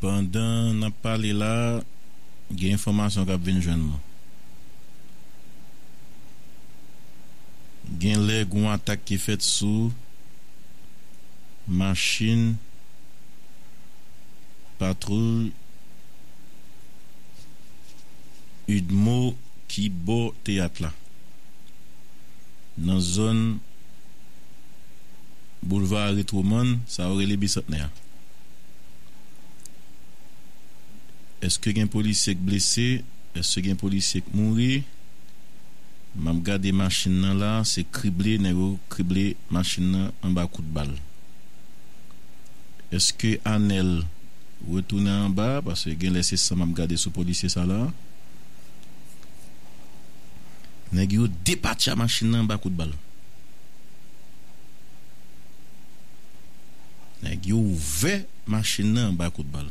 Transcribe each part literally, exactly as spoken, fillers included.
Pandan n ap pale la, gen enfòmasyon k ap vin jwenn mwen. Gen lè gen yon atak ki fèt sou machin patwouy UDMO ki bò teyat la, nan zòn Boulva Retroman, sa yo rele Bisantnè a. Èske gen polisye k blese? Èske gen polisye k mouri? M ap gade machin nan la, se krible, nèg yo krible machin nan anba kout bal. Èske Anèl retounen anba? Paske gen lè se san m ap gade sou polisye sa la. Nèg yo depatcha machin nan anba kout bal. Nèg yo ouvè machin nan anba kout bal.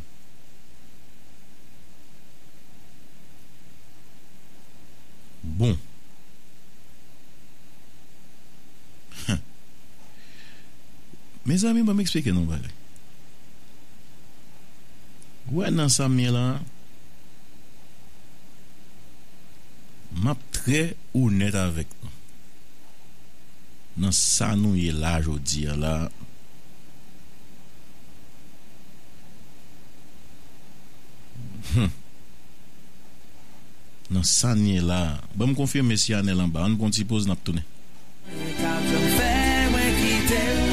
Bon. Mezanmi, ban m eksplike nou yon bagay. Ou wè nan sa m ye la, m ap trè onèt avèk nou. Nan sa nou ye la jodi a la, hmm, nan sa n ye la, ban m konfime si Anèl anba. Ann pran ti poz, n ap tounen. K ap janm fè mwen kite w.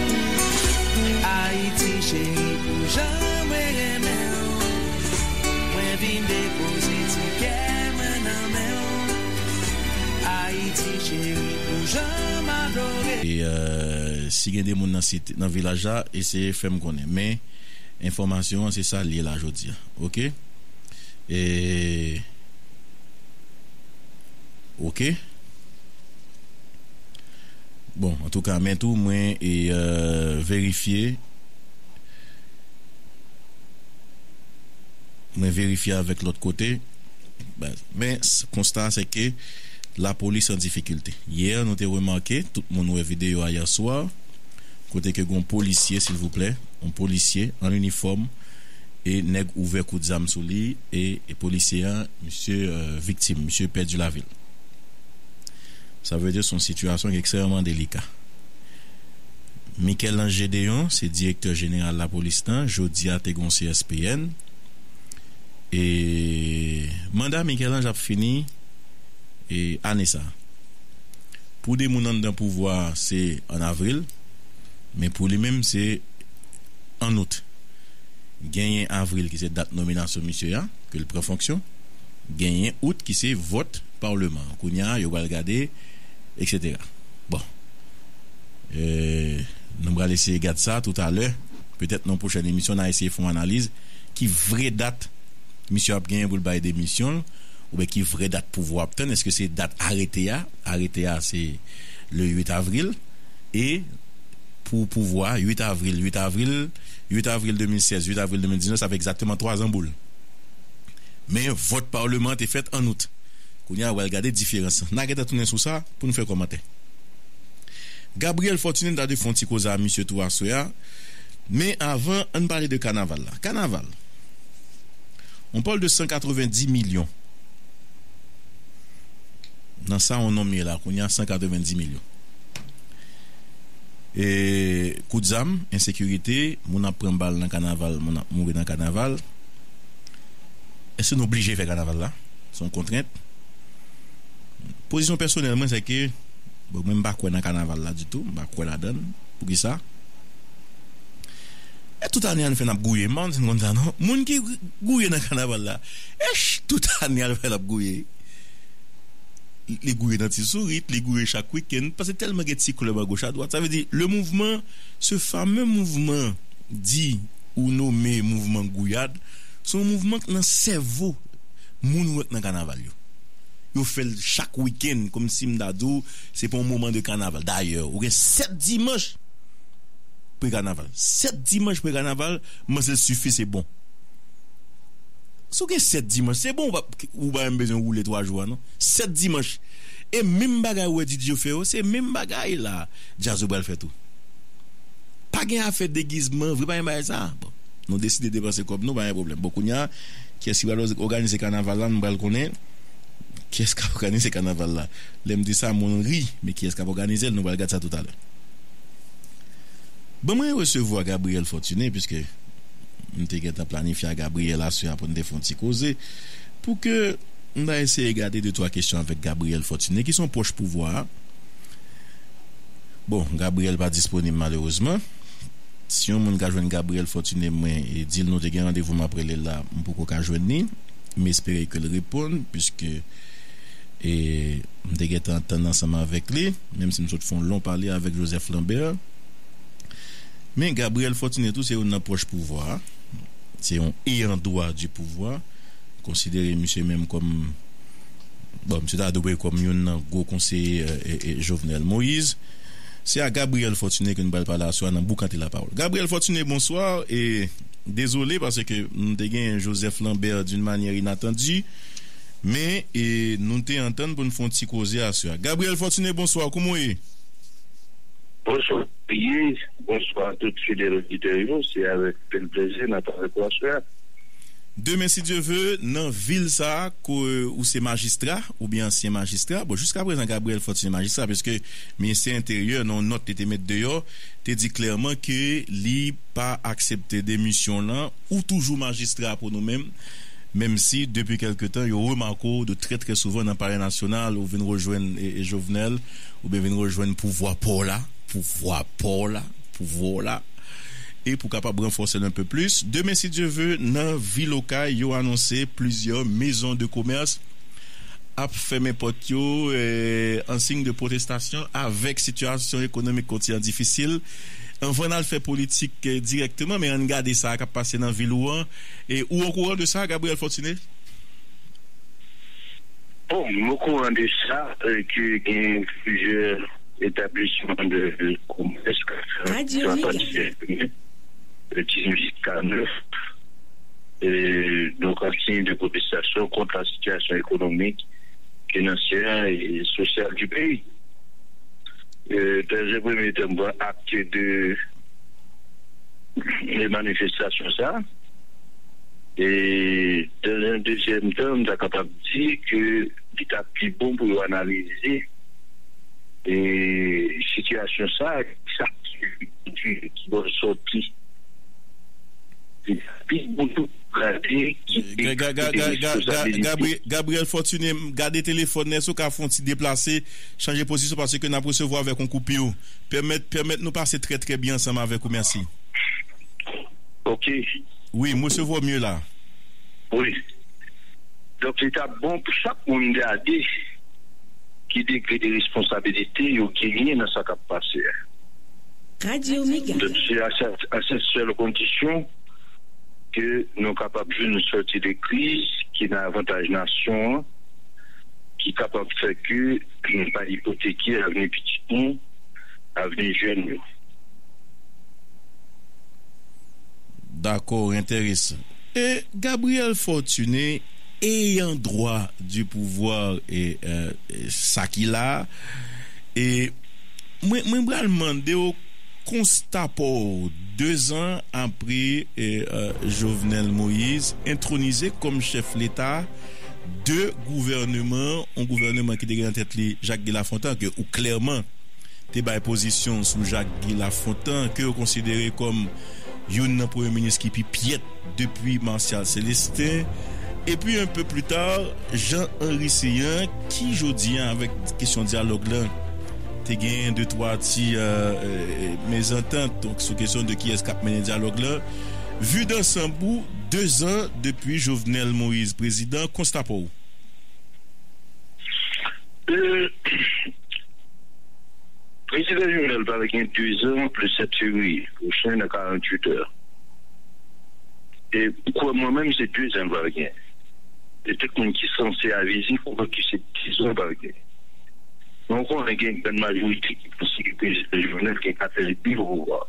Ayiti cheri, pou jan mwen renmen w. Mwen vin depoze ti kè mwen nan men w. Ayiti cheri, pou jan m adore. E, euh, si gen de moun nan site, nan vilaj la, eseye fè m konnen. Men, enfòmasyon an, se sa l ye la jodi a. Oke? E, oke? Bon, antouka, men tou, mwen, e, euh, verifye. Mwen verifye avèk lòt kote. Men, s-, konsta a, se ke lapolis an difikilte. Yè, nou te remake, tout moun wè videyo a yè swa, kote ke gon polisye, silvouplè, yon polisye an inifòm, e nèg ouvè kout zam sou li, e, e polisye a, misye, euh, viktim, misye pèdi lavi l. Sa vle di se yon sitiyasyon ki ekstrèmman delika. Michel-Ange Gédéon, se direktè jeneral lapolis lan, jodi a te gen yon C S P N. E manda Michel-Ange ap fini, e ane sa. Pou de moun anndan pouvwa a, se an avril, men pou li menm, se an out. Genyen avril ki se dat nominasyon misye a, ke l pran fonksyon. Genyen out ki se vòt pawleman an. Kounye a, yo pral gade, etsetera. Bon. E, nou pral eseye gad sa toutalè. Petèt nan pwochèn emisyon, n a eseye fè yon analiz ki vrè dat misye ap genyen pou l bay demisyon l, oubyen ki vrè dat pouvwa ap tann. Èske se dat arete a? Arete a, se le uit avril. E pou pouvwa, uit avril, uit avril, uit avril de mil sèz, uit avril de mil diznèf, sa fè egzakteman twa zan boul. Men vòt pawleman an te fèt an out. Kounye a, w al gade diferans lan. N a gentan tounen sou sa pou n fè kòmantè. Gabriel Fortuné, n ta dwe fè yon ti koze a misye tou aswè a. Men avan, ann pale de kanaval la. Kanaval. On parle de san katrevenndis milyon. Nan sa yon nonm ye la, kounye a san katrevenndis milyon. E, kout zam, ensekirite, moun ap pran bal nan kanaval, moun ap mouri nan kanaval. Èske nou oblije fè kanaval la? Se yon kontrent. Pozisyon pèsonèl mwen, se ke, bon, mwen, m pa kwè nan kanaval la ditou, m pa kwè ladan l. Poukisa? E tout ane a nou fè n ap gouye, m pa konn si n konn sa non. Moun ki gouye nan kanaval la, èch, tout ane a nou fè n ap gouye. Li gouye nan Ti Sourit, li gouye chak wikenn, paske tèlman gen ti klèb agoch adwat. Sa vle di, le mouvman, ce fameux mouvman di ou nome mouvman gouyad, se yon mouvman k nan sèvo moun ou wè k nan kanaval yo. Yo fè l chak wikenn, kòmsi m ta di w, se pa yon moman de kanaval. Dayè, ou gen sèt dimanch pre-kanaval. Sèt dimanch pre-kanaval, m panse l sifi, se bon. Si w gen sèt dimanch, se bon, ou pa, ou pa menm bezwen woule twa jou a, non. Sèt dimanch. E menm bagay ou wè D J yo fè yo, se menm bagay la, djaz yo pral fè tou. Pa gen afè degizman, vre, pa gen bagay sa. Bon. Nou deside depanse kòb nou, pa gen pwoblèm. Bon, kounye a, kiyès ki pral òganize kanaval la, nou pral konnen kiyès k ap òganize kanaval la. Lè m di sa, moun ri, men kiyès k ap òganize l, nou pral gade sa toutalè. Ban mwen resevwa Gabriel Fortuné, piske m te gentan planifye a Gabriel aswè a pou n te fè yon ti koze, pou ke m ta eseye gade de twa kesyon avèk Gabriel Fortuné, ki se yon pwòch pouvwa a. Bon, Gabriel pa disponib malerezman. Si yon moun ka jwenn Gabriel Fortuné, mwen, e di l nou te gen randevou, m ap rele l la, m poko ka jwenn li. M espere ke l reponn, piske, e, m te gentan antann ansanm avèk li, menm si m sot fè yon lon pale avèk Joseph Lambert. Men Gabriel Fortuné tou se youn nan pwòch pouvwa a. Se yon ayant droit du pouvoir. Konsidere misye menm kòm, bon, misye ta dwe kòm youn nan gwo konseye, e, e, e, Jovenel Moïse. Se a Gabriel Fortuné ke nou pral pale aswè a nan Boukante Lapawòl. Gabriel Fortuné, bonswa. E dezole paske nou te gen Joseph Lambert d'une manière inattendue. Men, e, nou te antann pou n fè yon ti koze aswè a. Gabriel Fortuné, bonswa. Kouman w ye? Bonswa, Guy. Bonswa a tout fidèl oditè yo. Se avèk pil plezi n ap avèk ou aswè a. Demen, si Dye ve, nan vil sa a, ko, ou se majistra, oubyen ansyen majistra. Bon, jiskaprezan, Gabriel Fortuné majistra, piske Ministè Enteryè, nan yon nòt li te met deyò, te di klèman ke li pa aksepte demisyon lan. Ou toujou majistra pou nou menm, menm si depi kèlke tan, yo remake w de trè, trè souvan nan Palè Nasyonal, ou vin rejwenn, e, e, Jovenel, oubyen vin rejwenn pouvwa pa w la, pouvwa pa w la, pouvwa w la. E pou kapab ranfòse l un peu plus, demen, si Dye ve, nan vil Okay, yo anonse plizyè maison de commerce ap fèmen pòt yo, eh, an siy de pwotestasyon avèk sitiyasyon ekonomik kontinan difisil. Anvan n al fè politik, eh, dirèkteman, men ann gade sa k ap pase nan vil ou an. E ou okouran de sa, Gabriel Fortuné? Bon, m okouran de sa, eh, ke gen plizyè etablisman de komès k ap fèmen, eh, dizuit jiska nèf, eh, donk an siy de pwotestasyon kont la sitiyasyon ekonomik, finansyè e sosyal di peyi. Eh, dans un premier temps, m pran akte de, de manifestasyon sa. E dans un deuxième temps, m ta kapab di ke li ta pi bon pou yo analize, e, sitiyasyon sa, sa ki, ki, ki bò l sòti. Li ta pi bon pou gade ki Ga- ga- ga- ga- ga- ga- responsabilite. Gabri- Gabriel Fortuné, m gade telefòn nan, èske w ka fè yon ti deplase, chanje pozisyon, paske n ap resevwa avèk yon koupi. Pèmèt, pèmèt nou pase trè, trè byen ansanm avèk ou. Mèsi. Ok. Wi, m resevwa w mye la. Wi. Donk, li t ap bon pou chak moun gade ki degre de responsabilite yo genyen nan sa k ap pase a. Radyo Mega. Donk, se a sa, a se sèl kondisyon ke nou kapab jwenn sòti de kriz ki nan avantaj nasyon an, ki kapab fè ke nou pa ipoteke avni pitit nou, avni jèn yo. Dakò, enteresan. E Gabriel Fortuné, ayant droit du pouvoir, e, e, e, sa ki la, e mwen, mwen pral mande w konsta pa w, dezan apre, e, e, Jovenel Moïse entronize kòm chèf Leta, de gouvèneman, yon gouvèneman ki te gen nan tèt li Jacques Guy Lafontant, ke ou klèman te bay pozisyon sou Jacques Guy Lafontant, ke yo konsidere kòm youn nan premye minis ki pi pyèt depi Martial Célestin. Epi, un peu plus tard, Jean Henry Céant, ki jodi a, avèk kesyon dyalòg lan, te gen de twa ti, euh, euh, mezantant, donk, sou kesyon de kiyès k ap mennen dyalòg lan. Vue d'ensemble ou, dezan depi Jovenel Moïse prezidan, konsta pa w? Euh, Prezidan Jovenel pral gen dezan le sèt fevriye pwochen nan karanntuit è. E kwè mwen menm, se dezan l pral gen. E tout moun ki sanse a vizib, ou wè ke se dezan l pral gen. Men ou konnen gen grann majorite ki panse ke Prezidan Jovenel gen kat è edmi o pouvwa.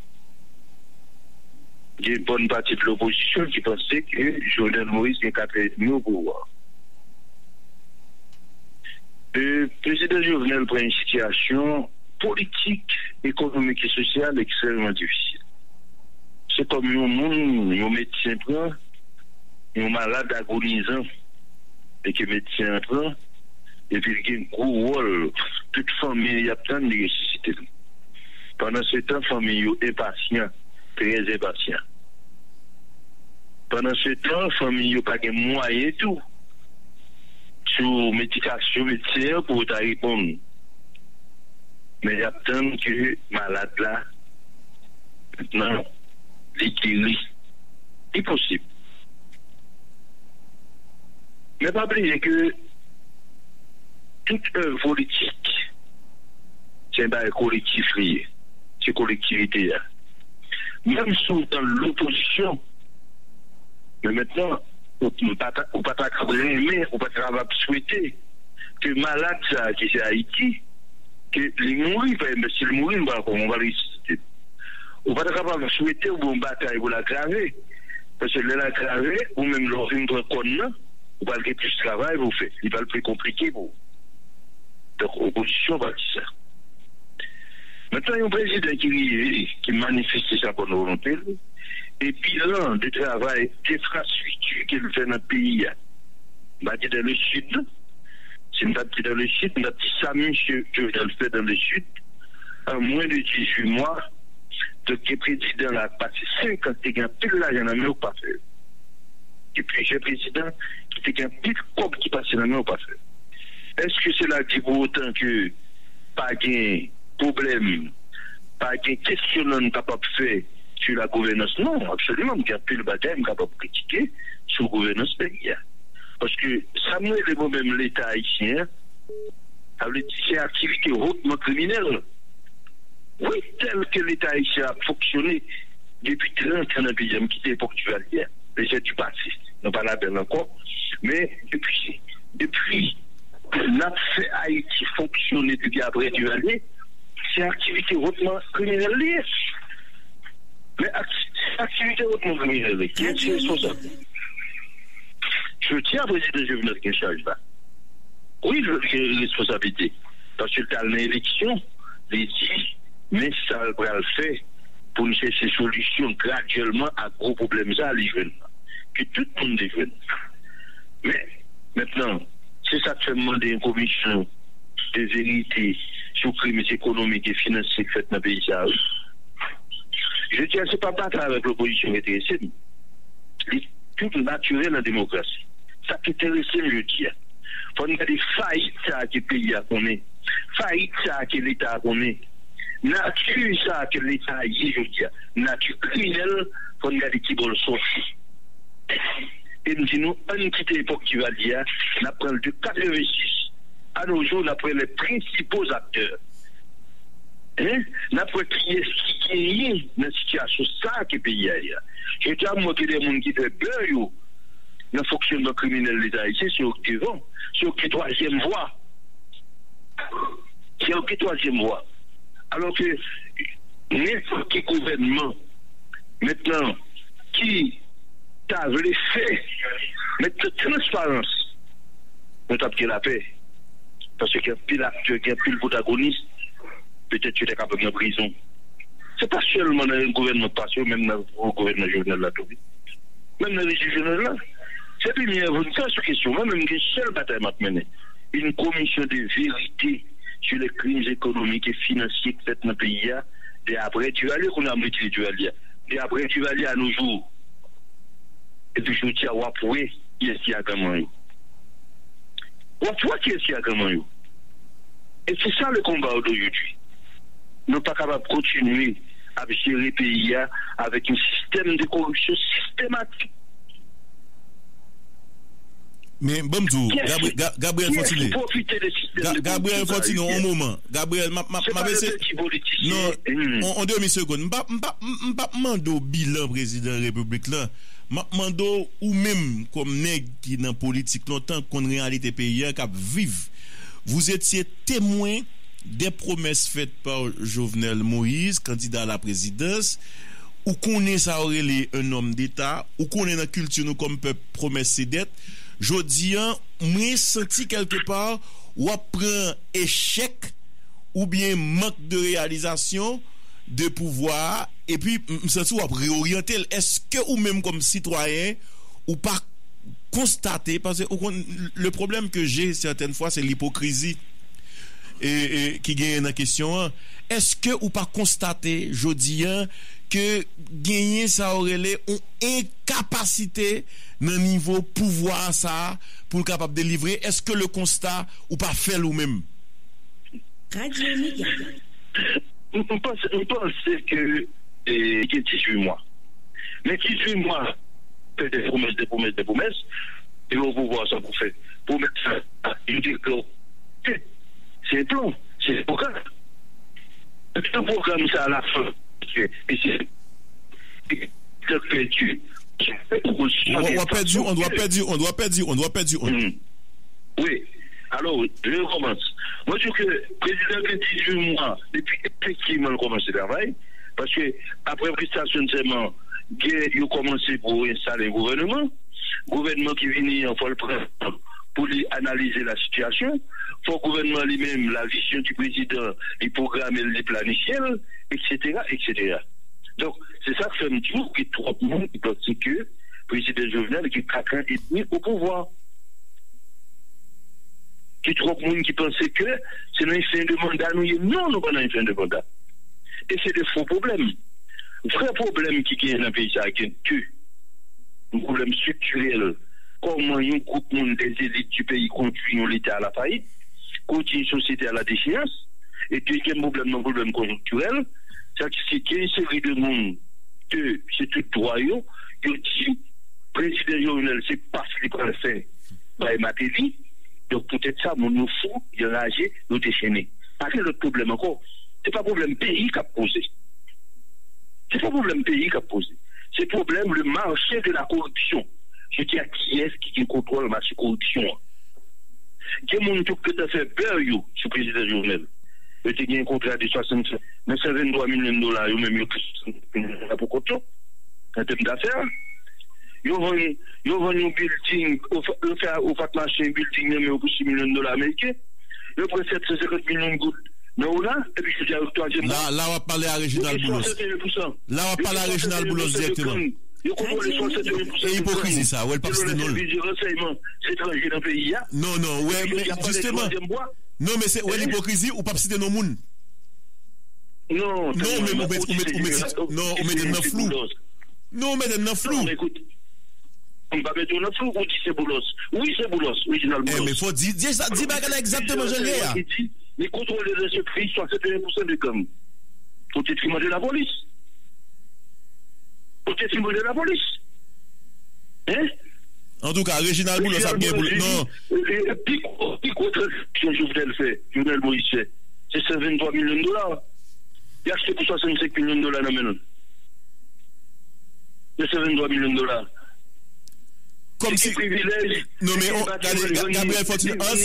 Gen bòn pati de lopozisyon ki panse ke Jovenel Moïse gen kat è edmi o pouvwa. E, Prezidan Jovenel pran yon sitiyasyon politik, ekonomik e sosyal ekstrèmman difisil. Se kòm yon moun, yon medsen pran yon malad agonizan e ke medsen an pran, epi l gen gwo wòl, tout fanmi y ap tann li resisite l. Pandan se tan, fanmi yo enpasyan, trè enpasyan. Pandan se tan, fanmi yo pa gen mwayen tou sou medikasyon medsen an pou yo ta reponn. Men y ap tann ke malad la, mentnan, li geri. Li posib. Men pa bliye ke tout èv politik, se yon bagay kolektif li ye. Se kolektivite a. Menm si w nan lopozisyon, men mentnan, ou, ou pa ta, ou pa ta kab renmen, ou pa ta kapab swete ke malad sa a ki se Ayiti, ke li mouri, pa egzanp, si l mouri, m pa kwè, m pa resisite l. Ou pa ta kapab swete ou gen yon batay pou l agrave. Paske lè l agrave, ou menm lè w vin pran kòn nan, ou pral gen plis travay pou w fè. Li pral pi konplike pou ou. Donk, opozisyon pa di sa. Mentnan, yon prezidan ki rive, ki manifeste sa bòn volonte l, e bilan de travay, de enfrastrikti ke l fè nan peyi a, m pa di dans le sud, non. Si m t ap di dans le sud, m t ap di sa misye Jovenel fè dans le sud, an mwen de dizuit mwa, donk, gen prezidan la k pase senk an, ki te gen anpil lajan nan men yo, k pa fè yo. Gen plizyè prezidan ki te gen anpil kòb ki pase nan men yo, k pa fè yo. Èske sela di pou otan ke pa gen pwoblèm, pa gen kesyonman n kapab fè sou lagouvènans? Non, absoliman, m gen anpil bagay m kapab kritike sou gouvènans peyi a. Paske sa m rele mwen menm Leta ayisyen an, sa vle di se aktivite hotman kriminèl. Wi, tèl ke Leta ayisyen ap fonksyone depi trant an nan peyi a, m kite epòk Divalye a, les gens du passé, nou pa ladan l ankò, men depi, depi n ap fè Ayiti fonksyone depi apre Divalye, se aktivite hotman kriminèl li ye. Men ak-, se aktivite hotman kriminèl li. Kiyès ki responsab? Jodi a, prezidan Jovenel gen chaj la. Wi, l gen responsablite. Paske l t al nan eleksyon, li di, men sa l pral fè pou n chèche solisyon gradyèlman a gwo pwoblèm sa a li jwenn nan, ke tout moun te jwenn. Men, mentnan, se sa k fè m mande yon komisyon de verite sou krim ekonomik e finansye k fèt nan peyi sa a, wi. Jodi a, se pa batay avèk lopozisyon ki enterese m. Li tou natirèl an demokrasi. Sa k enterese m jodi a, fò n gade fayit sa a ke peyi a konnen, fayit sa a ke Leta a konnen, nati sa a ke Leta a ye jodi a, nati kriminèl, fò n gade ki bò l sòti. E m di nou, ann kite epòk Divalye a, n ap pran l de katrevensis. A nos jours, n ap pran les principaux acteurs. Hein? N ap wè kiyès ki genyen nan sitiyasyon sa a ke peyi a ye a. Jodi a, m wè gen de moun ki fè bè yo nan fonksyònman kriminèl Leta ayisyen, se yo k devan, se yo k gen twazyèm vwa. Se yo k gen twazyèm vwa. Alò ke nenpòt ki gouvènman, mentnan, ki ta vle fè, met transparans, nou t ap gen lapè. Paske gen anpil aktè, gen anpil pwotagonis, petèt yo ta kapab nan prizon. Se pa sèlman nan gouvènman k pase yo, menm nan gouvènman Jovenel la tou, wi. Menm nan rejim Jovenel la. Se pi mye avou n ka sou kesyon. Mwen menm, gen sèl batay m ap mennen. Une commission de vérité sur les crimes économiques et financiers k fèt nan peyi a, de aprè Divalye, kounye a m retire Divalye a. De aprè Divalye a nos jours. Epi jodi a, w ap wè kiyès ki aganman yo. W ap wè kiyès ki aganman yo. E se sa le combat d'aujourd'hui. Nou pa kapab kontinye ap jere peyi a avèk yon sistèm de koripsyon sistematik. Men ban m di w, Gabriel Fortuné, Gabriel Fortuné, yon moman. Gabriel, m ap eseye. Non, yon demi segonn. M p ap mande w bilan prezidan repiblik la. M ap mande w, ou menm, kòm nèg ki nan politik lontan, k konn reyalite peyi a, k ap viv. Vous étiez témoin des promesses faites par Jovenel Moïse, candidat à la présidence. Ou konnen sa yo rele un homme d'État. Ou konnen nan kilti nou kòm pèp, promès se dèt. Jodi a, mwen santi kèlkepa, w ap pran echèk oubyen mank de reyalizasyon de pouvwa a Epi m santi w ap reoryante l. Èske ou menm kòm sitwayen, ou pa konstate, paske ou konn, le problème que j'ai certaines fois, c'est l'hypocrisie e, e, ki genyen nan kesyon an. Èske ou pa konstate jodi a ke genyen sa yo rele yon enkapasite nan nivo pouvwa sa a pou l kapab delivre? Èske le constat ou pa fè l ou menm? Radyo Mega. M m panse m panse ke e, gen dizuit mwa. Men dizuit mwa fè de pwomès, de pwomès, de pwomès, e yo pouvwa sa pou fè. Pwomès sa, yo te klè. Se plan, se pwogram. Tout pwogram sa a la fin, e se e se pèdi. W ap pèdi, on dwa pèdi, on dwa pèdi, on dwa pèdi, on. Wi. Alò, je recommence. Mwen di ke prezidan gen dizuit mwa depi efektivman l kòmanse travay, paske apre prestasyon de sèman, gen yo kòmanse pou enstale gouvènman. Gouvènman ki vini an, fò l pran tan pou li analize la sitiyasyon. Fò gouvènman li menm, la vision du président, li pwograme l, li planifye l, et cetera, et cetera. Donk, se sa k fè m di w gen twòp moun ki panse ke prezidan Jovenel gen kat an edmi o pouvwa. Gen twòp moun ki panse ke se nan yon fen de manda nou ye. Non, nou pa nan yon fen de manda. E se de fo pwoblèm. Vrè pwoblèm ki genyen nan peyi sa a gen de. Yon pwoblèm striktirèl. Kòman yon gwoup moun, des élites du pays, kondui yon Leta a la fayit, kondui yon sosyete a la decheyans, e dezyèm pwoblèm nan pwoblèm konjonktirèl, sa ki se gen yon seri de moun ke se tout dwa yo, yo di prezidan Jovenel se pas li pral fè bay Mateli. Donk poutèt sa, moun yo fou, yo raje, yo dechennen. Pa gen lòt pwoblèm ankò. Se pa pwoblèm peyi k ap poze. Se pa pwoblèm peyi k ap poze. Se pwoblèm le marché de la corruption. Je dis a kiyès ki gen kontwòl mache koripsyon an. Gen moun tou ki gentan fè bè yo sou prezidan Jovenel. Yo te gen yon kontra de swasannsenk, nan san venntwa milyon dola, yo menm yo pran swasannsenk milyon dola pou kont yo, an tèm dafè. Yo vann, yo vann yon building, yo fè, yo fè Ofat Mache yon building nan men yo pou sis milyon dola ameriken. Yo pran sèt san senkant milyon goud nan Ola, epi jodi a yo twazyèm bwa. La, la w ap pale a Reginald Boulos. La w ap pale a Reginald Boulos dirèkteman. Yo kontwole swasannteyen pou san. E ipokrizi sa, wè l p ap site non l. Sèvis de ransèyman etranje nan peyi a. Non, non, wè, men jisteman. Non, men se, wè l ipokrizi, ou p ap site non moun. Non, non, men ou met, ou met, ou met, non, ou mete m nan flou. Non, ou mete m nan flou. M pa mete w nan flou, ou di se Boulos. Wi, se Boulos, Reginald Boulos. Enben, fò di, di sa, di bagay la egzakteman jan l ye a. Li kontwole nan se peyi swasannteyen pousan de gang. Au détriment de la police. Au détriment de la police. Hein? Antouka, Reginald Boulos ap gen pou li. Non. Pi gwo, pi gwo tranzaksyon Jovenel fè, Jovenel Moïse fè, se san venntwa milyon dola. Li achte pou swasannsenk milyon dola nan men l. Se san venntwa milyon dola. Kòmsi. Non, men, gade, Gabriel Fortuné, an,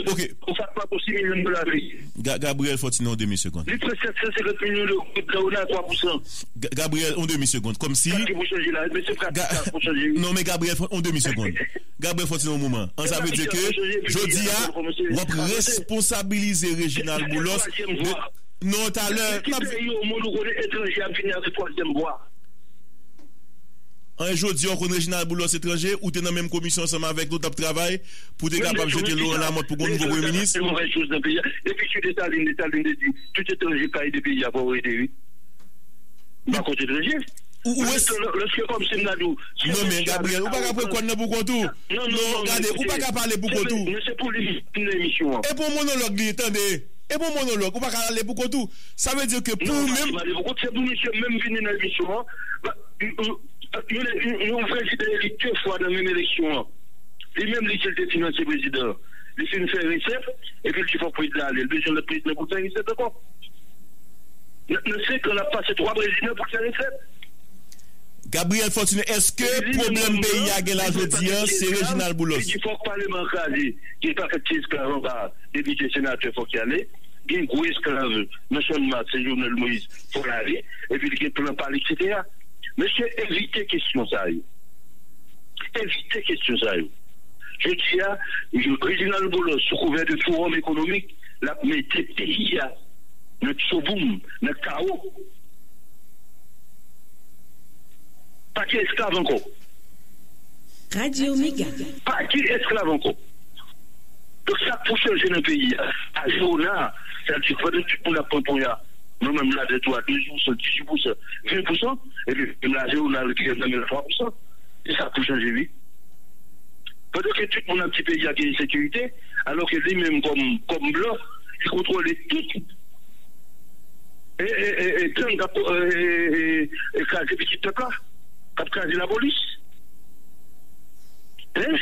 ok. Ou fè pa pou sis milyon dola peyi. Gabriel Fortuné, yon demi segonn. Li pran sèt san senkant milyon de goud la, ou nan twa pousan. Gabriel, yon demi segonn. Kòmsi. Sa ki pou chanje la, mesye, sa ki pou chanje. Non, men Gabriel, yon demi segonn. Gabriel Fortuné, yon moman. An, sa vle di ke, jodi a, w ap responsabilize Reginald Boulos de. Non, talè. Ki peyi o monn ou konnen etranje ap vini avèk twazyèm bwa? An, jodi a, w konn Reginald Boulos etranje, ou te nan menm komisyon ansanm avèk nou, t ap travay pou te kapab jete Laurent Lamothe pou gon nouvo premye minis. Depi sou Desalin, Desalin te di, tout etranje ka ede peyi a, fò w ede, wi. M pa kont etranje. Ou, ou es- Lòske kòm si m ta di w. Non, men Gabriel, ou pa ka pran kòn nan pou kont ou. Non, gade, ou pa ka pale pou kont ou. Men se pou li vin nan emisyon an. E pou yon monològ li, tande. E pou yon monològ, ou pa ka ale pou kont ou. Sa vle di ke pou ou menm. Non, m pa pale pou kont, se pou misye menm vini nan emisyon an. Yon prezidan eli de fwa nan menm eleksyon an. Li menm li di l te finanse prezidan an. Li fin fè resèt, epi l di fòk prezidan ale. L bezwen lòt prezidan pou l fè resèt ankò. Nan, nan senk an, l ap pase twa prezidan pou l fè resèt. Gabriel Fortuné, èske pwoblèm peyi a gen la jodi a, se Reginald Boulos? Li di fòk paleman an kraze. Gen pa fèt ti esklav anba, depite, senatè, fòk y ale. Gen gwo esklav nan Channmas, se Jovenel Moïse, fò l ale. Epi l gen plan pa l, etsetera. Mesye, evite kesyon sa yo. Evite kesyon sa yo. Jodi a, Reginald Boulos, sou kouvè de Forum Économique, l ap mete peyi a nan tchoboum, nan kawo. ki esklav ankò? Radio Mega. Pa ki esklav ankò? Donk, sa k pou chanje nan peyi a? A Jona, sa di pandan tout moun ap pran ponya, mwen menm m ladan tou a douz pousan, dizuit pousan, ven pousan, epi m la Jona ki nan men twa pousan. Se sa k pou chanje, wi. Pandan ke tout moun ap di peyi a gen ensekirite, alò ke li menm kòm, kòm blan, li kontwole tout e, e, e, e, gang k ap e, e, e, e, kraze pitit pèp la, k ap kraze lapolis. Hein?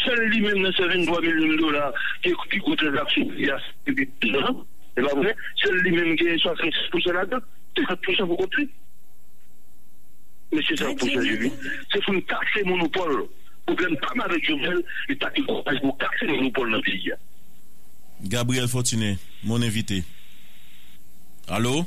Sèl li menm nan san venntwa milyon dola ki pi gwo tranzaksyon peyi a se pi gran, se pa vre? Sèl li menm gen swasannsis pousan ladan, senkant pousan pou kont li. Mesye sa pou chanje wi. Se pou n kase monopòl. Pwoblèm pa m avèk Jovenel, li pa gen kouraj pou kase monopòl nan peyi a. Gabriel Fortuné, mon invité. Allô?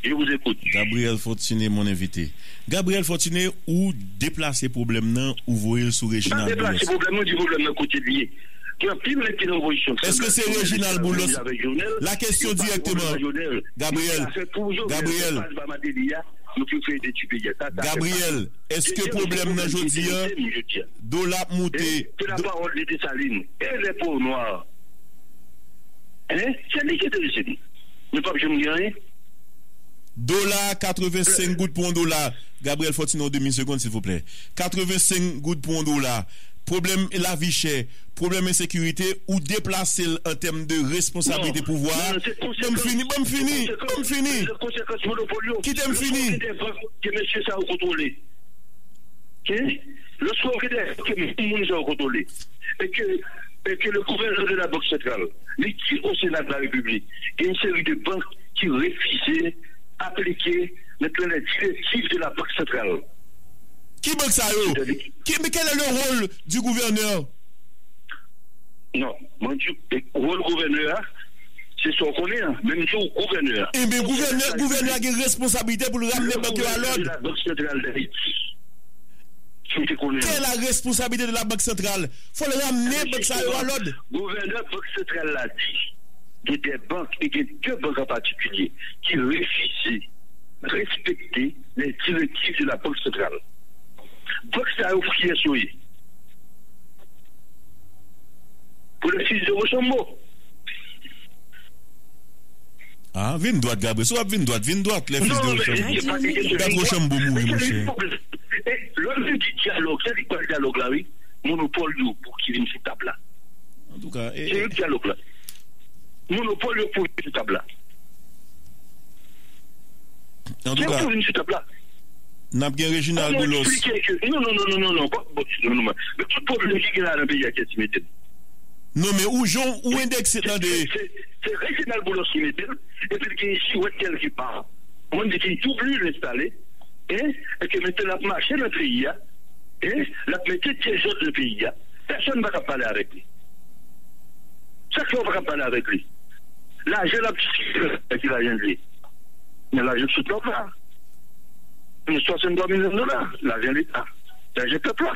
Je vous écoute. Gabriel Fortuné, mon invité. Gabriel Fortuné, ou deplase pwoblèm nan, ou voye l sou Reginald Boulos. Pa deplase pwoblèm nan, di pwoblèm nan kote l ye. Gen anpil nèg ki nan opozisyon. Èske se Reginald Boulos? La kesyon direkteman. Gabriel, Gabriel, Gabriel, èske pwoblèm nan jodi a, dola ap moute? Se la pawòl de Desalin. E lè po nwa. Hein? Se li ki enterese m. Men p ap janm gen anyen. Dola, katrevensenk goud pou yon dola. Gabriel Fortuné, de mil segonn, silvouplè. Katrevensenk goud pou yon dola. Pwoblèm lavi chè, pwoblèm ensekirite, ou deplase l an tèm de responsabilite pouvwa a. Ban m fini, ban m fini, ban m fini. Kite m fini. Ke mesye sa yo kontwole. Lòske w gen de ke moun sa yo kontwole, e ke, e ke le gouvènè de la Bank Santral, li di o Sena de la Repiblik, gen yon seri de bank ki refize aplike maintenant les directives de la Banque Centrale. Ki bank sa yo? Ki, mais quel est le rôle du gouverneur? Non, mwen di, wòl gouvènè a, se sa w konnen an, menm si w gouvènè a. Enben, gouvènè, gouvènè a gen responsabilite pou l ramne bank yo a lòd. La Banque Centrale d'Haïti. Si w te konnen. Quelle est la responsabilité de la Banque Centrale? Fò l ramne bank sa yo a lòd. Gouvènè Bank Santral la di, gen de bank, e gen de bank an patikilye, ki refize respekte les directives de la Banque Centrale. Bank sa yo pou kiyès yo ye? Pou le fils de Rochambeau. Ah, vin dwat, Gabriel. Si w ap vin dwat, vin dwat, les fils de Rochambeau. Dat Rochambeau mouri, monchè. Lè m di dyalòg, se li k pral dyalòg la, wi. Monopòl yo pou ki vin sou tab la. Antouka, e. Se yo k dyalòg la. Monopòl yo pou vin sou tab la. Antouka, n ap gen Reginald Boulos. Non, non, non, non, non, non, pa, bon, non, non, men tout pwoblèm ki gen la nan peyi a, kiyès ki mete l? Non, men ou jan ou endekse, tande. Se Reginald Boulos ki mete l, epi l gen jiwèt kèlkepa. Mwen, m di ki double instale, hein, e ke mentnan l ap mache nan peyi a, hein, l ap mete dezòd nan peyi a. Pèsonn pa ka pale avèk li. Sa k fè w pa ka pale avèk li? Lajan l ap diskite, se lajan l ye. Men lajan sou tab la. Men swasanntwa milyon dola, lajan Leta, lajan pèp la.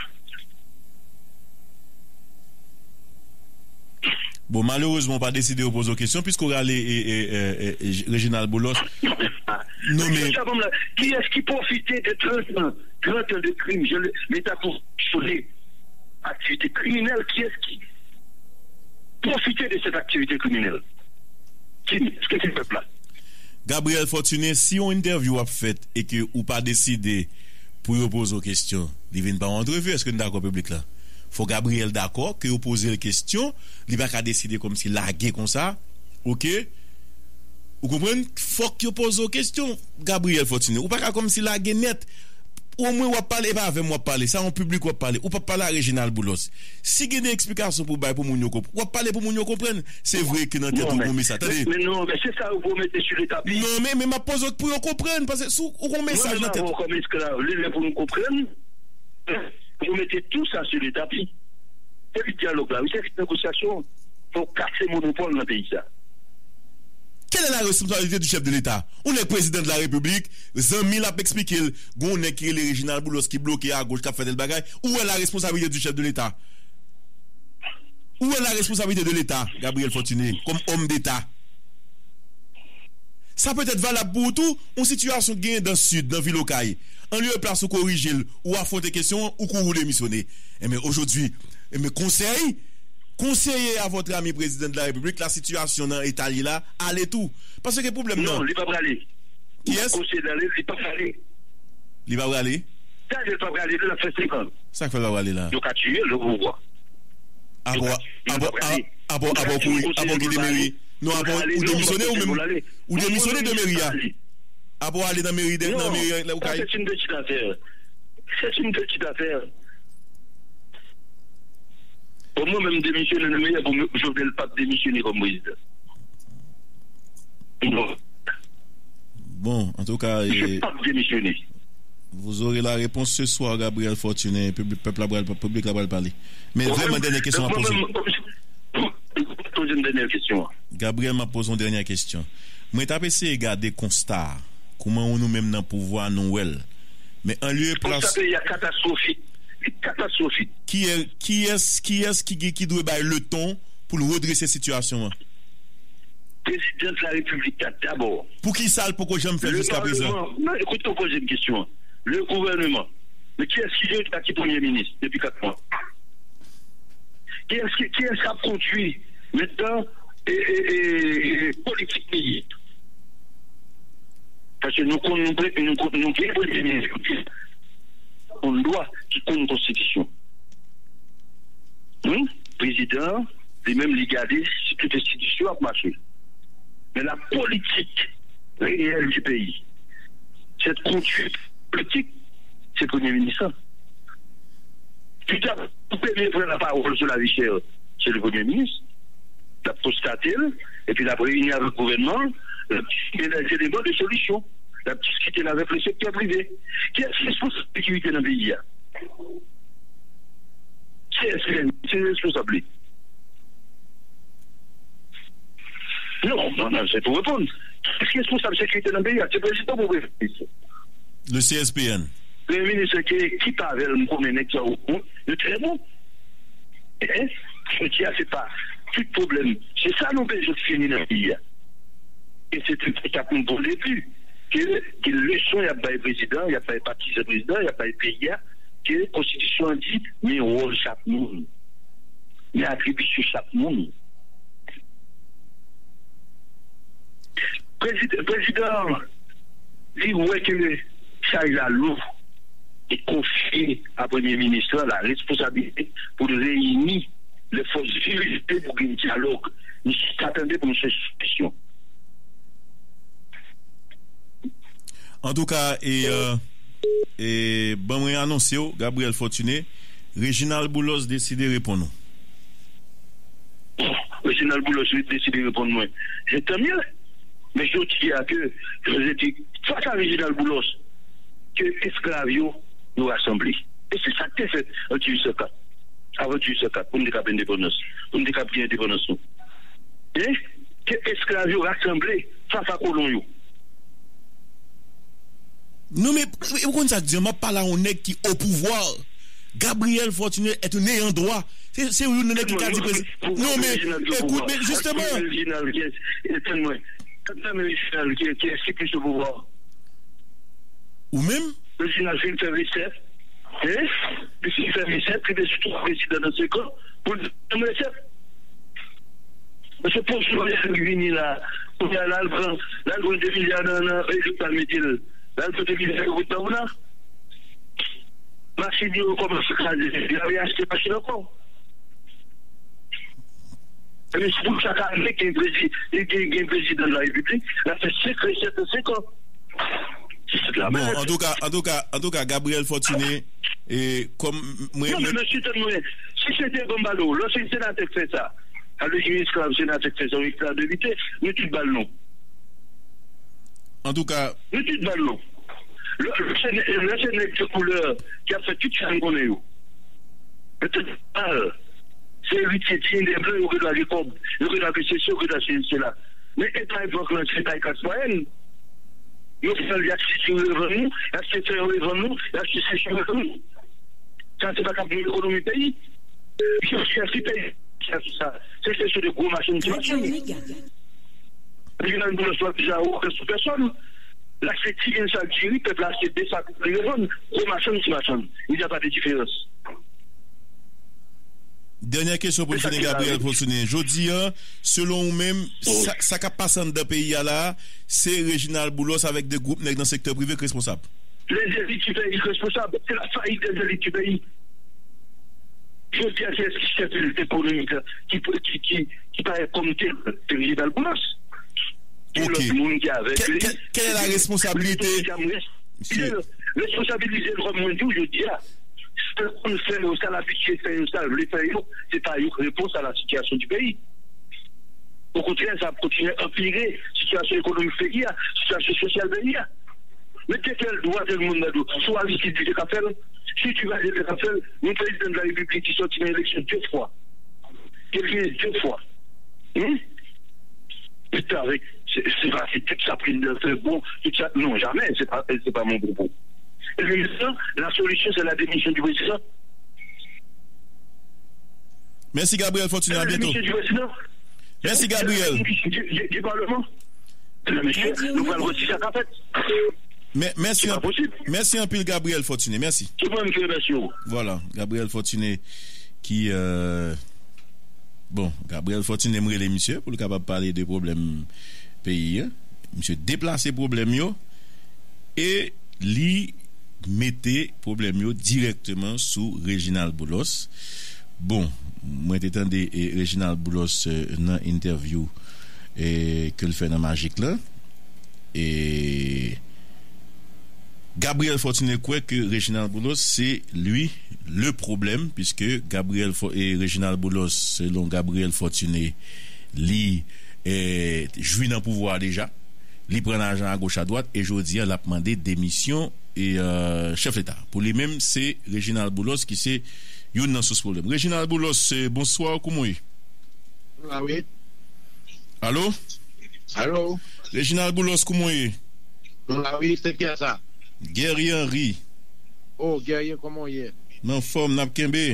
Bon, malerezman, w pa deside w poze w kesyon, piske w rale e, e, e, e, Reginald Boulos. Non, men. Kiyès ki pwofite de trant an, trant an de krim, jan Leta fonksyone, aktivite kriminèl, kiyès ki pwofite de sèt aktivite kriminèl? Ki, èske se pèp la? Gabriel Fortuné, si yon entèvyou ap fèt e ke ou pa deside pou yo poze w kesyon, li vin pa yon antrevi, èske n dakò, piblik la? Fò Gabriel dakò ke yo poze l kesyon, li pa ka deside kòmsi lage konsa, oke? Ou konprann? Fòk yo poze w kesyon, Gabriel Fortuné. Ou pa ka kòmsi lage nèt. Omwen w ap pale, e pa avè m w ap pale, se a yon piblik w ap pale. Ou p ap pale a Reginald Boulos. Si gen de eksplikasyon pou bay pou moun yo konprann, w ap pale pou moun yo konprann. Se vre ke nan tèt ou gen yon mesaj. Tande. Men non, men se sa yo pwomete sou le tapi. Non, men, men m ap poze w pou yo konprann, paske si w gen yon mesaj nan tèt ou. Mwen menm avè w kòm esklav, li lè pou nou konprann. Pwomete tou sa sou le tapi. Se vit dyalòg la, wi, se vit negosyasyon. Fò w kase monopòl nan peyi sa. Quelle est la responsabilité du chef de l'État? Ou nèg prezidan de la repiblik, zanmi l ap eksplike l, gen yon nèg ki rele Reginald Boulos ki bloke agoch, k ap fè tèl bagay, où est la responsabilité du chef de l'État? Où est la responsabilité de l'État, Gabriel Fortuné, comme homme d'État? Sa petèt valab pou ou tou, yon sitiyasyon k genyen dan Sid, nan vil Okay. An lye e plas ou korije l, ou afwonte kesyon an, ou kouri ou demisyone. Enben, ojodwi, enben, konsèy, conseillez à votre ami président de la République, la situation nan eta li la, ale tou. Paske pwoblèm nan. Non, li pa prale. Kiyès? Konsèy la, li pa prale. Li pa prale? Sa vle l pa prale, l ap fè senk an. Sa k fè l pa prale la? Yo ka tiye l o pouvwa. Apre, apre, apre, apre w kouri, apre w kite meri. Non, apre w demisyone ou menm. Ou demisyone de meri a. Apre w ale nan meri, nan meri la ou kay. Non, sa se yon peti afè. Se yon peti afè. Bon, mwen menm demisyone nan meri a, bon, Jovenel p ap demisyone kòm prezidan. Non. Bon, antouka, misye p ap demisyone. Vous aurez la réponse ce soir, Gabriel Fortuné. Piblik, pèp la pral, piblik la pral pale. Men vrèman, dènyè kesyon m ap poze. Poze m dènyè kesyon an. Gabriel, m ap poze yon dènyè kesyon. Mwen t ap eseye gade konsta a. Kouman ou nou menm nan pouvwa nou wè l. Men an lye e plas. Konsta peyi a katastwofik. Li katastwofik. Kiyès, kiyès, kiyès ki, ki, ki dwe bay leton pou l redrese sitiyasyon an? Prezidan de la Repiblik la dabò. Poukisa l poko janm fè l jiska prezan? Non, ekoute, w poze m kesyon an. Le gouvèneman. Men kiyès ki dirèktè, ki premye minis depi kat mwa? Kiyès ki, kiyès k ap kondui mentnan e, e, e, e politik peyi? Paske nou konn, nou, pre- nou, konn- nou gen premye minis, nou gen yon lwa ki konn konstitisyon. Wi, prezidan an, li menm, li gade si tout enstitisyon ap mache. Men la politik reyèl di peyi, sèt kondui politik, se premye minis lan. Ki t ap premye pran lapawòl sou lavi chè, se le premye minis. L ap konstate l, epi l ap reyini avèk gouvènman l, l ap diskite lè eleman de solisyon, l ap diskite l avèk le sektè prive. Kiyès ki responsab sekirite nan peyi a? Kiyès ki responsab li? Non, non, non, se pou reponn. Kiyès ki responsab sekirite nan peyi a? Se prezidan pou premye minis. Le C S P N. Premye minis ki ekip avè l, m konnen nèg sa yo bon, yo trè bon. Hein? Jodi a, se pa tout pwoblèm. Se sa nou bezwen fini nan peyi a. E se te, se t ap yon bon debi. Ke, ke leson y ap bay prezidan, y ap bay patizan prezidan, y ap bay peyi a, ke konstitisyon an di, men wòl chak moun. Men atribisyon chak moun. Prezid- prezidan an, li wè ke chaj la lou, li konfye a premye minis lan la responsabilite pou l reyini lè fòs virile pou gen dyalòg. Nou chita tande pou nou chèche solisyon. Antouka, e, e, ban mwen anonse w, Gabriel Fortuné, Reginald Boulos deside reponn ou. Reginald Boulos deside reponn mwen. Se tan mye. Men jodi a ke, José di, fas a Reginald Boulos, ke esklav yo, yo rasanble. E se sa k te fèt an dizuit san kat. Avan dizuit san kat, pou n te kab endepandans. Pou n te kab gen endepandans nou. Hein? Ke esklav yo rasanble fas a kolon yo. Non, men, ou konn sa k di an, m ap pale a yon nèg ki o pouvwa. Gabriel Fortuné est un ayant droit. Se, se youn nan nèg ki ka di prezidan. Non, men, ekout, men, jisteman. Reginald, kiyès? Etann mwen. Etann mwen, Reginald, kiyès ki plis o pouvwa? Ou menm? Reginald fin fè resèt. Hein? Li fin fè resèt, li te sou twa prezidan nan senk an. Pou l fè resèt. Mesye Pòs Loryan ki vini la, kounye a la, l pran, la, l pran de milya nan, nan, e, l mete l. La, l pran de milya yo met nan ou la. Machin yo kòmanse kraze, y a reyachte machin ankò. Ebyen, se pou sa ka rive gen prezi- gen, gen prezidan de la repiblik, l ap fè senk resèt an senk an. Se tout la. Bon, antouka, antouka, antouka, Gabriel Fortuné, e, kòm mwen. Non, men mesye, tann mwen, si se te, ban m pale w, lòske senatè k fè sa, sa vle di yon esklav senatè k fè sa, yon esklav depite, nou tout ba l non. Antouka. Nou tout ba l non. Lè, lè se nè- lè se nèg de koulè ki ap fè tout sa n konnen yo. Yo tout ba l. Se eritye di de blan, yo gen dwa gen kòb, yo gen dwa gen sesi, yo gen dwa gen sela. Men e pa bank lan, se pa klas mwayèn. Yo pral, y ap sezi revann nou, y ap fè fè revann nou, y ap fè sezi revann nou. Sa se pa k ap gen ekonomi peyi. Yo fè si peyi, sa, sa. Se kesyon de gwo machin, ti machin. Reginald Boulos pa deja okenn sou pèsòn. L achte ti grenn sak diri, pèp la achte de sak, li revann. Gwo machann, ti machann. Il n'y a pas de différence. Dènyè kesyon pou n fini, Gabriel Fortuné. Jodi a, selon ou menm, sa, sa k ap pase anndan peyi a la a, se Reginald Boulos avèk de gwoup nèg nan sektè prive k responsab? Les élites du pays responsables, c'est la faillite des élites du pays. Jodi a, se èske chèf ekonomik ki, ki, ki, ki parèt kòm tel, se Reginald Boulos. Gen lòt moun ki avèk li. Quelle est la responsabilité? Responsabilize l kòm mwen di w jodi a. Sa l konn fè yo, sa l abitye fè yo, sa l vle fè yo, se pa yo k repons a la sitiyasyon di peyi. Okontrè, sa ap kontinye anpire sitiyasyon ekonomik peyi a, sitiyasyon sosyal peyi a. Men te fè l dwa tèl moun nan do. Si w Aristide li te ka fè l, si Duvalier te ka fè l, yon prezidan de la repiblik ki sòti nan eleksyon de fwa, ke l genyen de fwa. Hmm? Tout sa avèk, se, se pa se tout sa prezidan fè bon, tout sa, non, jamè, se pa, se pa mon propos. E le président, la solution, c'est la démission du président. Mèsi Gabriel Fortuné, a byento. Mèsi Gabriel. Di Palman. Mesye, nou pral wè si sa ka fèt. Mèsi anpil Gabriel Fortuné, mèsi. Vwala, Gabriel Fortuné ki, bon, Gabriel Fortuné m rele misye pou l kapab pale de pwoblèm peyi a. Misye deplase pwoblèm yo e li mete pwoblèm yo dirèkteman sou Reginald Boulos. Bon, mwen te tande Reginald Boulos nan entèvyou ke l fè nan Majik la. E Gabriel Fortuné kwè ke Reginald Boulos se li le pwoblèm, piske Gabriel e Reginald Boulos, selon Gabriel Fortuné, li jwi nan pouvwa a deja. Li pran lajan agoch adwat e jodi a l ap mande demisyon e chèf leta. Pou li menm, se Reginald Boulos ki se youn nan sous pwoblèm. Reginald Boulos, bonswa, kouman w ye? Mwen la wi. Alo? Alo? Reginald Boulos, kouman w ye? Mwen la wi, se kiyès sa? Guerrier Henry. Oh, Guerrier, kòman w ye? M anfòm, n ap kenbe.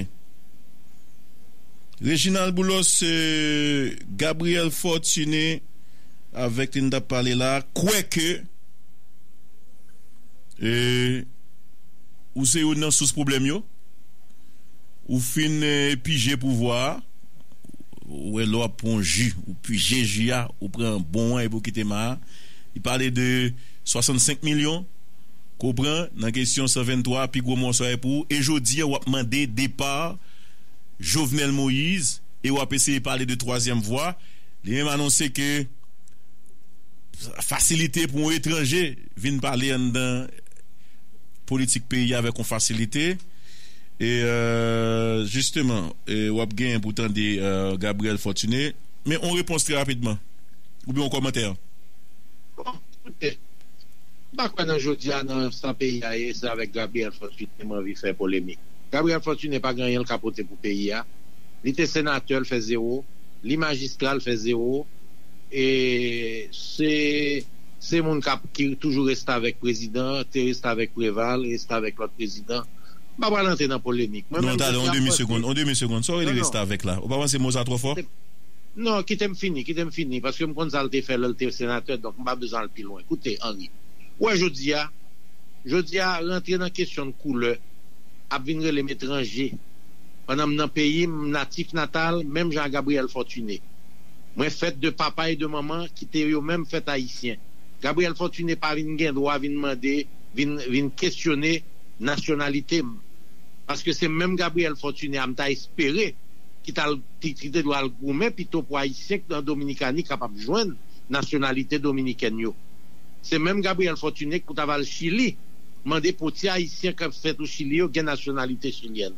Reginald Boulos, Gabriel Fortuné avèk li n t ap pale la, kwè ke ou se youn nan sous pwoblèm yo. Ou fin pije pouvwa a. Ou wè lè w ap pran yon ji, ou pije ji a, ou pran bon an epi w kite ma a. Li pale de swasannsenk milyon ke w pran nan kesyon san venntwa, pi gwo mòso a e pou ou. E jodi a, w ap mande depa Jovenel Moïse e w ap eseye pale de twazyèm vwa. Li menm anonse ke fasilite pou yon etranje vin pale anndan politik peyi a avèk yon fasilite. E jisteman, w ap genyen pou tande Gabriel Fortuné. Men yon repons trè rapidman. Oubyen yon kòmantè. Bon, koute, m pa kwè nan jodi a nan sa peyi a ye, se avèk Gabriel Fortuné m anvi fè polemik. Gabriel Fortuné pa gen anyen l ka pote pou peyi a. Li te senatè, l fè zewo. Li majistra, l fè zewo. E se se moun k ap ki toujou restavèk prezidan, te restavèk Preval, restavèk lòt prezidan. M pa pral antre nan polemik. Mwen menm, talè, yon demi segonn, yon demi segonn. Sa w rele restavèk la? Ou pa panse mo sa twò fò? Non, kite m fini, kite m fini, paske m konn sa l te fè lè l te senatè, donk m pa bezwen al pi lwen. Koute, Henry, ou wè jodi a, jodi a, rantre nan kesyon koulè ap vin rele m etranje. Pandan m nan peyi m, natif natal, menm jan ak Gabriel Fortuné. Mwen fèt de papa e de manman ki te yo menm fèt ayisyen. Gabriel Fortuné pa vin gen dwa vin mande, vin, vin kesyone nasyonalite m. Paske se menm Gabriel Fortuné a m ta espere ki t al, ki, ki te dwe al goumen pito pou Ayisyen k nan Dominikani kapab jwenn nasyonalite dominikèn yo. Se menm Gabriel Fortuné k pou t ava al Chili mande pou ti Ayisyen k ap fèt o Chili yo gen nasyonalite chilyèn.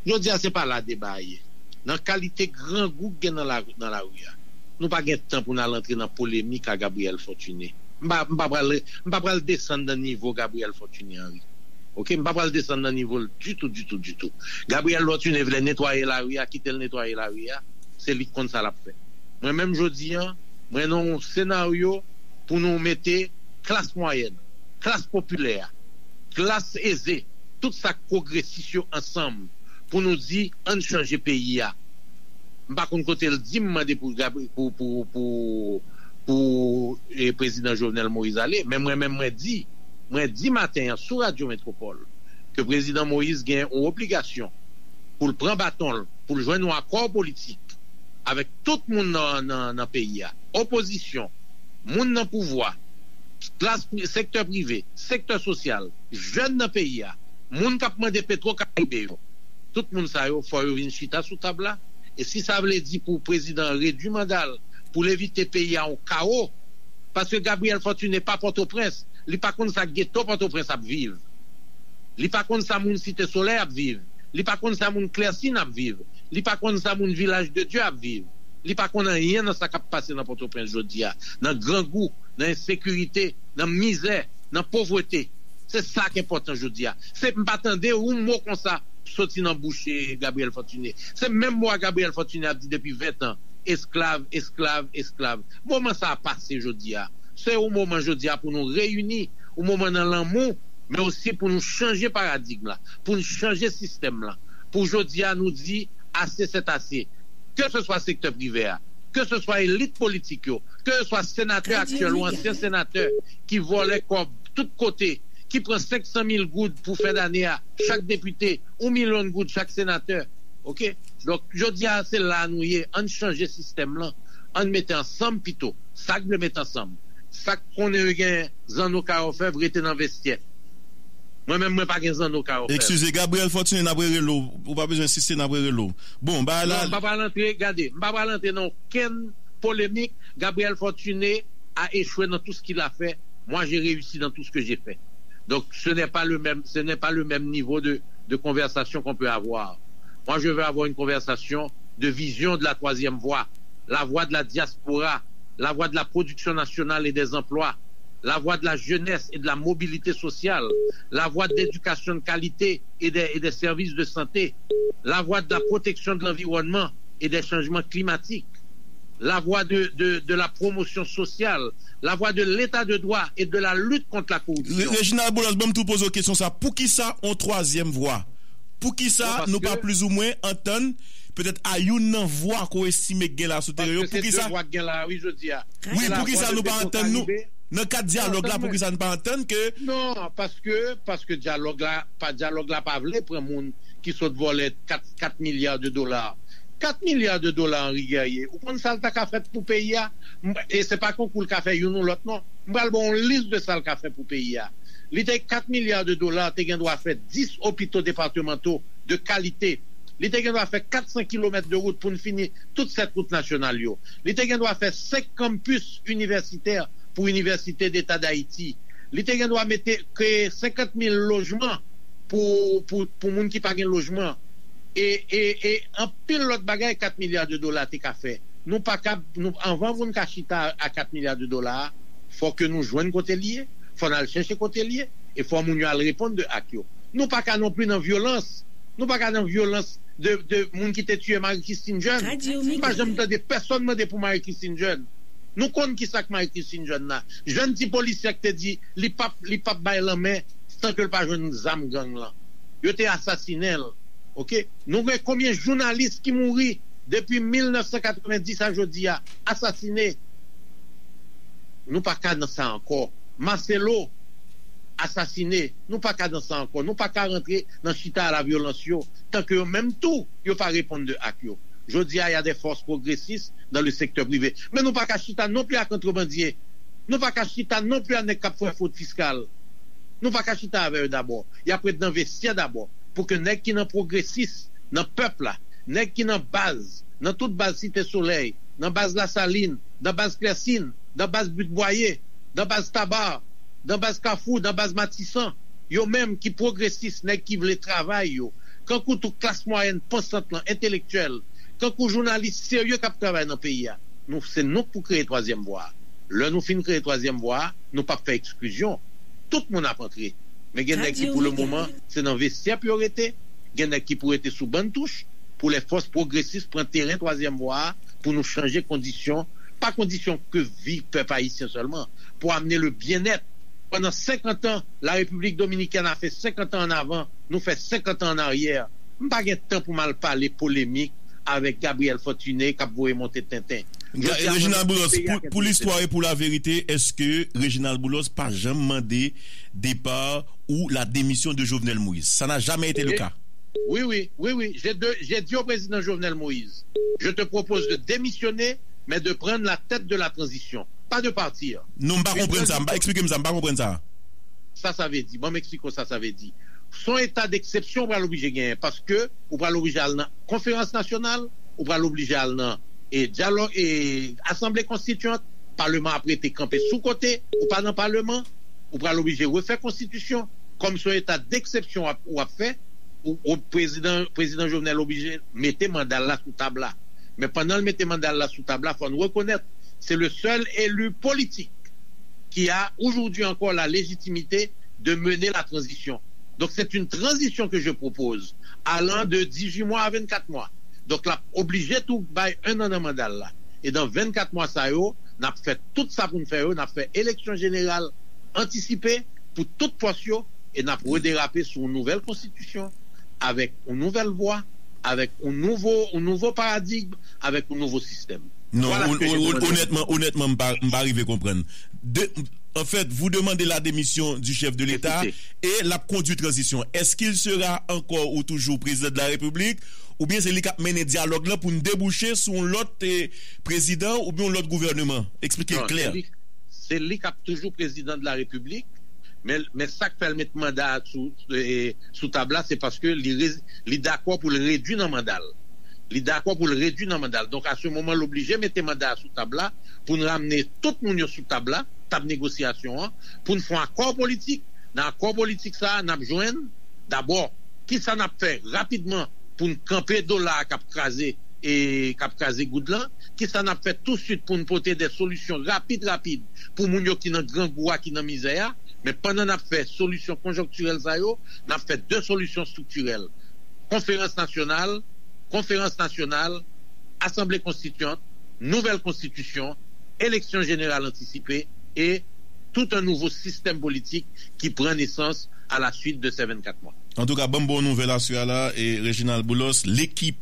Jodi a, se pa la deba a ye. Nan kalite grangou k gen nan la, nan lari a, nou pa gen tan pou n al antre nan polemik ak Gabriel Fortuné. M pa, m pa pral, m pa pral desann nan nivo Gabriel Fortuné, Henry. Oke, m pa pral desann nan nivo l ditou, ditou, ditou. Gabriel Fortuné vle netwaye lari a, kite l netwaye lari a, se li k konn sa l ap fè. Mwen menm jodi a, mwen nan yon senaryo pou nou mete klas mwayèn, klas popilè a, klas eze, tout sa k pwogresis yo ansanm pou nou di ann chanje peyi a. M pa konn kote l di m mande pou, pou, pou, pou, pou e, prezidan Jovenel Moïse ale. Men mwen menm, mwen di, mwen di maten an sou Radyo Metropole ke prezidan Moïse gen yon obligasyon pou l pran baton l, pou l jwenn yon akò politik avèk tout moun nan, nan, nan peyi a, opozisyon, moun nan pouvwa, klas pri- sektè prive, sektè sosyal, jèn nan peyi a, moun k ap mande Petwo Karibe yo. Tout moun sa yo, fò yo vin chita sou tab la. E si sa vle di pou prezidan an redui manda l, pou l evite peyi a yon kawo, paske Gabriel Fortuné pa Pòtoprens, li pa konn sa geto Pòtoprens ap viv. Li pa konn sa moun Site Solèy ap viv. Li pa konn sa moun Klèsin ap viv. Li pa konn sa moun Vilaj de Dye ap viv. Li pa konn anyen nan sa k ap pase nan Pòtoprens jodi a, nan grangou, nan ensekirite, nan mizè, nan povrete. Se sa k enpòtan jodi a. Se m pa tande yon mo konsa soti nan bouch e, Gabriel Fortuné. Se menm mo a Gabriel Fortuné ap di depi ven tan, esklav, esklav, esklav. Moman sa a pase jodi a. Se yon moman jodi a pou nou reyini, yon moman nan lanmou, men osi pou nou chanje paradigm la, pou nou chanje sistèm la. Pou jodi a nou di ase sèt ase. Ke se swa sektè prive a, ke se swa elit politik yo, ke se swa senatè aktyèl ou ansyen senatè ki vòlè kòb tout kote, ki pran senk san mil goud pou fen dane a, chak depite, yon milyon goud chak senatè. Oke? Donk, jodi a, se la nou ye. Ann chanje sistèm lan. Ann mete ansanm pito. Sa k vle mete ansanm. Sa k konnen yo gen zanno kay òfèv, rete nan vestyè. Mwen menm, mwen pa gen zanno kay òfèv. Eskize, Gabriel Fortuné, n ap rerele w. Ou pa bezwen ensiste, n ap rerele w. Bon, bagay la. Non, m pa pral antre, gade, m pa pral antre nan okenn polemik. Gabriel Fortuné a échoué dans tout ce qu'il a fait. Moi, j'ai réussi dans tout ce que j'ai fait. Donc, ce n'est pas le même, ce n'est pas le même niveau de, de conversation qu'on peut avoir. Moi, je veux avoir une conversation de vision de la troisième voie, la voie de la diaspora, la voie de la production nationale et des emplois, la voie de la jeunesse et de la mobilité sociale, la voie de l'éducation de qualité et des, et des services de santé, la voie de la protection de l'environnement et des changements climatiques, la voie de, de, de la promotion sociale, la voie de l'état de droit et de la lutte contre la corruption. Reginald Boulos, ban m tou poze w kesyon sa. Poukisa yon twazyèm vwa? Poukisa nou pa plizoumwen antann petèt a youn nan vwa ke w estime k gen la sou teren yo? Poukisa? Wi, poukisa nou pa antann nou nan kad dyalòg la? Poukisa nou pa antann ke? Non, paske, paske dyalòg la, pa, dyalòg la pa vle pran moun ki sot vòlè kat, kat milya de dola. Kat milya de dola Henri Guerrier, ou konn sa l ta ka fèt pou peyi a? E se pa konkou l ka fè youn ou lòt, non. M pral ba w yon lis de sa l ka fè pou peyi a. Li te kat milya de dola, te gen dwa fè dis opito departemanto de kalite. Li te gen dwa fè kat san kilomèt de wout pou n fini tout sèt wout nasyonal yo. Li te gen dwa fè senk kanpis inivèsitè pou Inivèsite Deta Dayiti. Li te gen dwa mete, kreye senkant mil lojman pou, pou, pou moun ki pa gen lojman. E, e, e anpil lòt bagay kat milya de dola te ka fè. Nou pa ka, nou, anvan pou n ka chita a kat milya de dola a, fò ke nou jwenn kote l ye, fò n al chèche kote l ye, e fò moun yo al reponn de ak yo. Nou pa ka non pli nan vyolans. Nou pa ka nan vyolans de, de moun ki te tiye Marie Christine Jeune. M pa janm tande pèsonn mande pou Marie Christine Jeune. Nou konn ki sa k Marie Christine Jeune la. Jèn ti polisye k te di li p ap, li p ap bay lanmen san ke l pa jwenn zam gang lan. Yo te asasinen l. Oke? Nou gen konbyen jounalis ki mouri depi mil nèf san katrevenndis a jodi a, asasine? Nou pa ka nan sa ankò. Marcelo, asasine. Nou pa ka nan sa ankò. Nou pa ka rantre nan chita a la vyolans yo, tan ke yo menm tou, yo pa reponn de ak yo. Jodi a, y a des forces progressistes dans le secteur privé. Men nou pa ka chita non pli ak antrebandye. Nou pa ka chita non pli ak nèg k ap fè fwod fiskal. Nou pa ka chita avè yo dabò. Y ap ret nan vestyè dabò. Pou ke nèg ki nan pwogresis, nan pèp la, nèg ki nan baz, nan tout baz Site Solèy, nan baz Lasalin, nan baz Klèsin, nan baz But Bwaye, nan baz Taba, nan baz Kafou, nan baz Matisan, yo menm ki pwogresis, nèg ki vle travay yo, kankou tou klas mwayèn pansant lan, entelektyèl, kankou jounalis serye k ap travay nan peyi a. Nou, se nou k pou kreye twazyèm vwa a. Lè nou fin kreye twazyèm vwa a, nou p ap fè eksklizyon. Tout moun ap antre. Men gen nèg ki, pou le moman, se nan vestyè pou yo rete. Gen nèg ki pou rete sou bann touch, pou lè fòs pwogresis pran teren twazyèm vwa a, pou nou chanje kondisyon, pa kondisyon ke vi pèp ayisyen sèlman, pou amenn le byennèt. Pandan senkant an, la Repiblik Dominikèn a fè senkant an an avan, nou fè senkant an an aryè. M pa gen tan pou m al pale polemik avèk Gabriel Fortuné k ap voye monte tenten. Reginald Boulos, pour, pour l'histoire et pour la vérité, est-ce que Reginald Boulos pa janm mande départ ou la démission de Jovenel Moïse? Ça n'a jamais été le cas. Oui, oui, oui, oui. J'ai de- j'ai dit au président Jovenel Moïse, je te propose de démissionner, mais de prendre la tête de la transition, pas de partir. Non, m pa konprann sa. M pa, eksplike m sa, m pa konprann sa. Sa sa vle di, ban m eksplike w sa sa vle di. Se yon eta deksepsyon ou pral oblije genyen, paske ou pral oblije al nan konferans nasyonal, ou pral oblije al nan e dyalòg e asanble konstityant, paleman ap rete kanpe sou kote, ou pa nan paleman, ou pral oblije refè konstitisyon. Kòm se yon eta deksepsyon w ap, w ap fè, ou, ou prezidan, prezidan Jovenel oblije mete manda l la sou tab la. Men pandan l mete manda l la sou tab la, fò n rekonèt, se le sèl eli politik qui a aujourd'hui encore la légitimité de mener la transition. Donc c'est une transition que je propose, allant de dix-huit mois à vingt-quatre mois. Donk l ap oblije tou bay en an nan manda l la. E dan vennkat mwa sa yo, n ap fè tout sa pou n fè yo, n ap fè eleksyon jeneral antisipe pou tout pòs yo, e n ap rederape sou yon nouvèl konstitisyon, avèk yon nouvèl vwa, avèk yon nouvo, yon nouvo paradigm, avèk yon nouvo sistèm. Non, onètman, onètman, m pa, m pa rive konprann. De, en fait, vous demandez la démission du chef de l'État et l ap kondui tranzisyon. Est-ce qu'il sera encore ou toujours président de la République? Oubyen se li k ap mennen dyalòg lan pou n debouche sou yon lòt, eh, prezidan oubyen yon lòt gouvèneman? Eksplike l klè. Non, se li, se li k ap toujou prezidan de la Repiblik, men, men sa k fè l met manda a sou, eh, sou tab la, se paske li, li dakò pou l redui nan manda l. Li dakò pou l redui nan manda l. Donk, a se moman, l oblije mete manda a sou tab la pou n ramne tout moun yo sou tab la, tab negosyasyon an, pou n fè yon akò politik. Nan akò politik sa a, n ap jwenn, dabò, kisa n ap fè rapidman pou n kanpe dola a k ap kraze, e k ap kraze goud lan? Kisa n ap fè tousuit pou n pote de solisyon rapid, rapid pou moun yo ki nan grangou a, ki nan mizè a? Men pandan n ap fè solisyon konjonktirèl sa yo, n ap fè de solisyon estriktirèl. Konferans nasyonal, konferans nasyonal, asanble konstityant, nouvèl konstitisyon, eleksyon jeneral antisipe e tout un nouveau système politique qui prend naissance à la suite de ces vingt-quatre mois. Antouka, ban m bon nouvèl aswè a la, e Reginald Boulos, l'équipe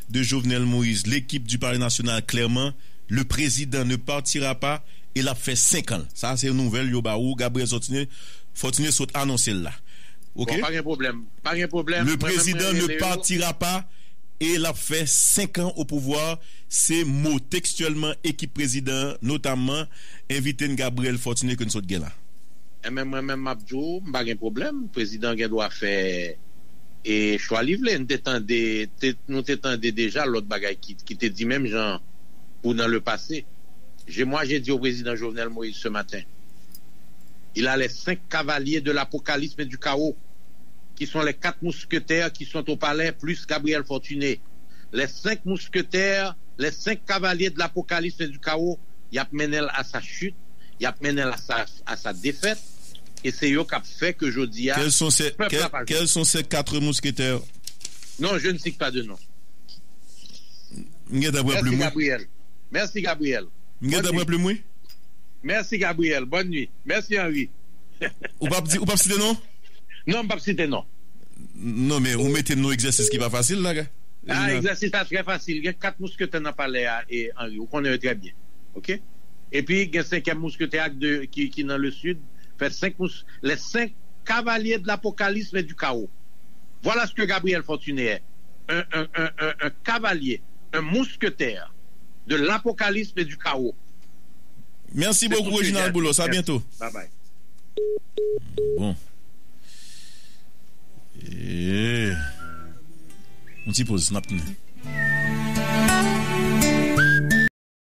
de Jovenel Moïse, l'équipe du Palais National, clairement, le président ne partira pas e l ap fè senk an. Sa se nouvèl yo ba ou, Gabriel Fortuné, Fortuné sot anonse l la. OK? Bon, pa gen pwoblèm. Pa gen pwoblèm. Le président ne partira pas e l ap fè senk an o pouvwa. Se mo tekstyèlman ekip prezidan an, notamman envite n Gabriel Fortuné ke n sot gen la. Enben, mwen menm, m ap di w, m pa gen pwoblèm. Prezidan gen dwa fè e chwa li vle. N te tande, te, nou te tande deja lòt bagay ki, ki te di menm jan pou dans le passé. Je, moi, j'ai dit au président Jovenel Moïse ce matin, il a les cinq cavaliers de l'apocalypse et du chaos, qui sont les quatre mousquetaires qui sont au palais, plus Gabriel Fortuné. Les cinq mousquetaires, les cinq cavaliers de l'apocalypse et du chaos, y ap mennen l a sa chit, y ap mennen l a sa, a sa defèt, e se yo k ap fè ke jodi a, pèp la pa jwenn. Quels sont ces quatre mousquetaires? Non, je ne cite pas de nom. M gentan pran plim mwen. Merci, Gabriel. Merci, Gabriel. M gentan pran plim mwen. Merci, Gabriel. Bonne nuit. Merci, Henri. Ou p ap di, ou p ap site non? Non, m p ap site non. Non, men ou mete m nan yon egzèsis ki pa fasil la, gars. Ah, egzèsis la trè fasil. Gen kat mousketè nan palè a, e Henri, ou konnen yo trè byen. OK? Epi, gen senkyèm mousketè a ki, ki nan le sud. Fè senk mous, les cinq cavaliers de l'apocalypse et du chaos. Voilà ce que Gabriel Fortuné est. Un, un, un, un, un cavalier, un mousquetaire de l'apocalypse et du chaos. Merci beaucoup, Reginald Boulos. À bientôt. Bye bye. Bon. Eh. Yon ti poz, n ap tounen.